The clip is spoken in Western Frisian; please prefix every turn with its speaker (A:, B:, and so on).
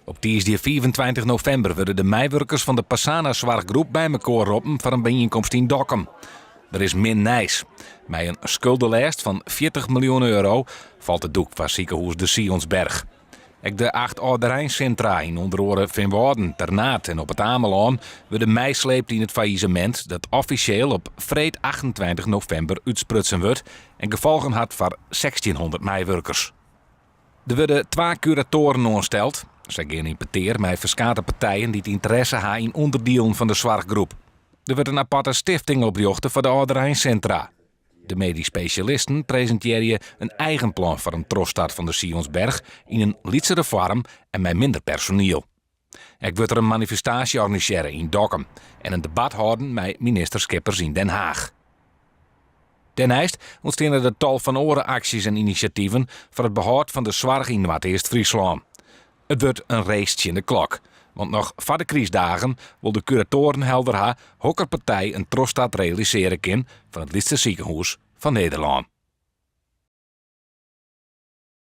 A: Op tiisdei 25 novimber wurde de meiwurkers fan de Pasana Soarchgroep by mekoar roppen foar in byienkomst yn Dokkum. Der is min nijs. Mei in skuldelêst fan 40 miljoen euro falt it doek foar sikehûs De Sionsberg. Ek de acht âldereinsintra yn ûnder oare Feanwâlden, Ternaard en op It Amelân wurde meisleept yn it faillisemint dat offisjeel op freed 28 novimber útsprutsen wurdt en gefolgen hat foar 1600 meiwurkers. Der wurde twa kuratoaren oansteld. Sy gean yn petear mei ferskate partijen dy't ynteresse ha yn ûnderdielen fan de soarchgroep. Der wurdt in aparte stifting oprjochte foar de âldereinsintra. De medysk spesjalisten presintearje in eigen plan foar in trochstart fan de Sionsberg yn in lytsere foarm en mei minder personiel. Ek wurdt der in manifestaasje organisearre yn Dokkum en in debat hâlden mei minister Schippers yn Den Haag. Dêrneist ûntsteane der tal fan oare aksjes en inisjativen foar it behâld fan de soarch yn Noardeast-Fryslân. It wurdt in race tsjin de klok, want noch foar de krystdagen wol de kuratoaren helder ha hokker partij in trochstart realisearje kin fan it lytste sikehûs fan Nederlân.